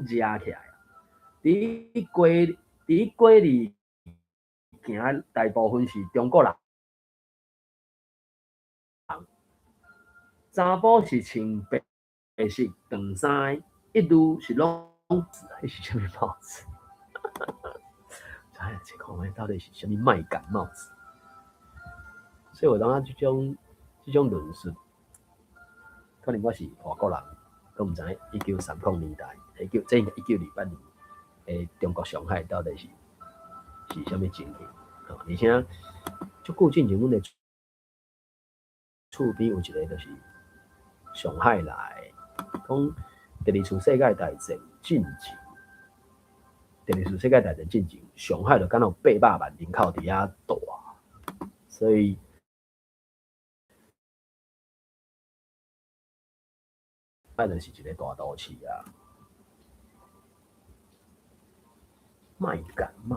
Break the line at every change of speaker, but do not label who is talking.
食起來。佇過佇過里行，大部分是中國人，查埔是穿白色長衫的，一律是攏，彼是啥物帽子？知影這看覓到底是啥物麥糠帽子？所以有當時這種這種論述，可能我是外國人，都毋知影1930年代，一九這應該1928年的中國上海到底是是啥物情形？吼，而且足久進前，阮的厝邊有一个就是上海來的，講第二次世界大戰進前，第二次世界大戰進前，上海就敢若有八百萬人口佇遐蹛，所以海就是一个大都市啊。麥糠帽。